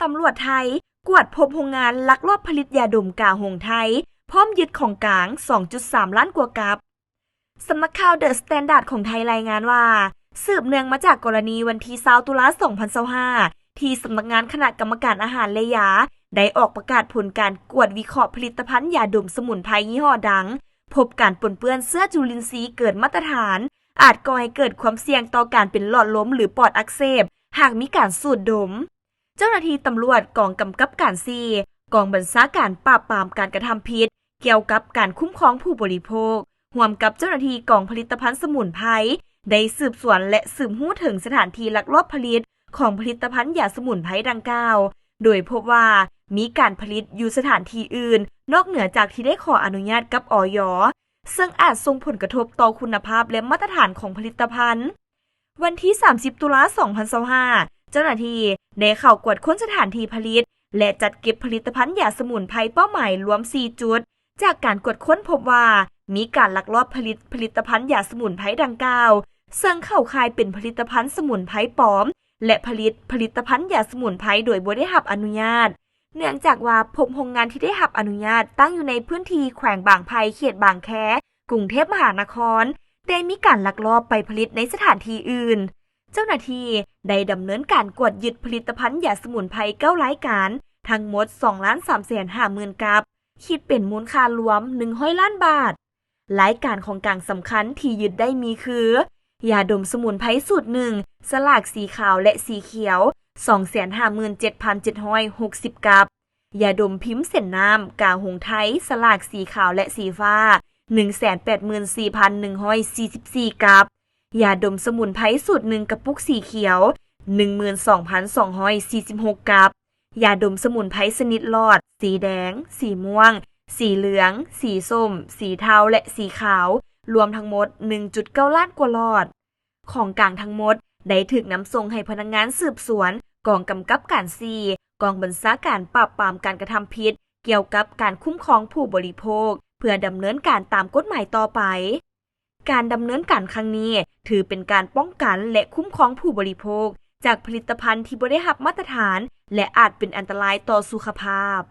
ຕຳຫຼວດໄທກວດພົບໂຮງງານລັກລອບຜະລິດຢາດົມກາຫົງໄທ ພ້ອມຍຶດຂອງກາງ ສອງຈຸດສາມລ້ານກວ່າກັບ. ສຳນັກຂ່າວ The Standard ຂອງໄທລາຍງານວ່າ ສືບເນື່ອງມາຈາກກໍລະນີວັນທີຊາວ ຕຸລາ ສອງພັນຊາວຫ້າ ທີ່ສຳນັກງານຄະນະກຳມະການອາຫານ ແລະ ຢາ ໄດ້ອອກປະກາດຜົນການກວດວິເຄາະຜະລິດຕະພັນຢາດົມສະໝຸນໄພຍີ່ຫໍ້ດັງ ພົບການປົນເປື້ອນເຊື້ອຈຸລິນຊີເກີນມາດຕະຖານ ອາດກໍ່ໃຫ້ເກີດຄວາມສ່ຽງຕໍ່ການເປັນຫຼອດລົມ ຫຼື ປອດອັກເສບ ຫາກມີການສູດດົມ. ເຈົ້າໜ້າທີ່ຕຳຫຼວດກອງກຳກັບການສີ່ ກອງບັນຊາການປາບປາມການກະທຳຜິດກ່ຽວກັບການຄຸ້ມຄອງຜູ້ບໍລິໂພກ ຮ່ວມກັບເຈົ້າໜ້າທີ່ກອງຜະລິດຕະພັນສະໝຸນໄພ ໄດ້ສືບສວນ ແລະ ສືບຮູ້ເຖິງສະຖານທີ່ລັກລອບຜະລິດຂອງຜະລິດຕະພັນຢາສະໝຸນໄພດັ່ງກ່າວ ໂດຍພົບວ່າມີການຜະລິດຢູ່ສະຖານທີ່ອື່ນ ນອກເໜືອຈາກທີ່ໄດ້ຂໍອະນຸຍາດກັບ ອຢ ເຊິ່ງອາດສົ່ງຜົນກະທົບຕໍ່ຄຸນນະພາບ ແລະ ມາດຕະຖານຂອງຜະລິດຕະພັນ. ວັນທີສາມສິບ ຕຸລາ ສອງພັນຊາວຫ້າ ເຈົ້າໜ້າທີ່ໄດ້ເຂົ້າກວດຄົ້ນສະຖານທີ່ຜະລິດ ແລະ ຈັດເກັບຜະລິດຕະພັນຢາສະໝຸນໄພເປົ້າໝາຍລວມ ສີ່ ຈຸດ. ຈາກການກວດຄົ້ນພົບວ່າ ມີການລັກລອບຜະລິດຜະລິດຕະພັນຢາສະໝຸນໄພດັ່ງກ່າວ ເຊິ່ງເຂົ້າຂ່າຍເປັນຜະລິດຕະພັນສະໝຸນໄພປອມ ແລະ ຜະລິດຜະລິດຕະພັນຢາສະໝຸນໄພໂດຍບໍ່ໄດ້ຮັບອະນຸຍາດ. ເນື່ອງຈາກວ່າພົບໂຮງງານທີ່ໄດ້ຮັບອະນຸຍາດຕັ້ງຢູ່ໃນພື້ນທີ່ແຂວງບາງໄຜ່ ເຂດບາງແຄ ກຸງເທບມະຫານະຄອນ ແຕ່ມີການລັກລອບໄປຜະລິດໃນສະຖານທີ່ອື່ນ. ເຈົ້າໜ້າທີ່ໄດ້ດຳເນີນການກວດຍຶດຜະລິດຕະພັນຢາສະໝຸນໄພ ເກົ້າ ລາຍການ ທັງໝົດ ສອງລ້ານສາມແສນຫ້າໝື່ນກັບ ຄິດເປັນມູນຄ່າລວມ ໜຶ່ງຮ້ອຍລ້ານບາດ. ລາຍການຂອງກາງສຳຄັນທີ່ຍຶດໄດ້ມີຄື ຢາດົມສະໝຸນໄພສູດໜຶ່ງ ສະຫຼາກສີຂາວ ແລະ ສີຂຽວ ສອງແສນຫ້າໝື່ນເຈັດພັນເຈັດຮ້ອຍຫົກສິບກັບ, ຢາດົມພິມເສັ້ນນ້ຳ ກາຫົງໄທ ສະຫຼາກສີຂາວ ແລະ ສີຟ້າ ໜຶ່ງແສນແປດໝື່ນສີ່ພັນໜຶ່ງຮ້ອຍສີ່ສິບສີ່ກັບ, ຢາດົມສະໝຸນໄພສູດໜຶ່ງ ກະປຸກສີຂຽວ ໜຶ່ງໝື່ນສອງພັນສອງຮ້ອຍສີ່ສິບຫົກກັບ, ຢາດົມສະໝຸນໄພຊະນິດຫຼອດ ສີແດງ, ສີມ່ວງ, ສີເຫຼືອງ, ສີສົ້ມ, ສີເທົາ ແລະ ສີຂາວ ລວມທັງໝົດ ໜຶ່ງຈຸດເກົ້າລ້ານກວ່າຫຼອດ. ຂອງກາງທັງໝົດໄດ້ຖືກນຳສົ່ງໃຫ້ພະນັກງານສືບສວນ ກອງກຳກັບການສີ່ ກອງບັນຊາການປາບປາມການກະທຳຜິດກ່ຽວກັບການຄຸ້ມຄອງຜູ້ບໍລິໂພກ ເພື່ອດຳເນີນການຕາມກົດໝາຍຕໍ່ໄປ. ການດຳເນີນການຄັ້ງນີ້ ຖືເປັນການປ້ອງກັນ ແລະ ຄຸ້ມຄອງຜູ້ບໍລິໂພກ ຈາກຜະລິດຕະພັນທີ່ບໍ່ໄດ້ຮັບມາດຕະຖານ ແລະ ອາດເປັນອັນຕະລາຍຕໍ່ສຸຂະພາບ.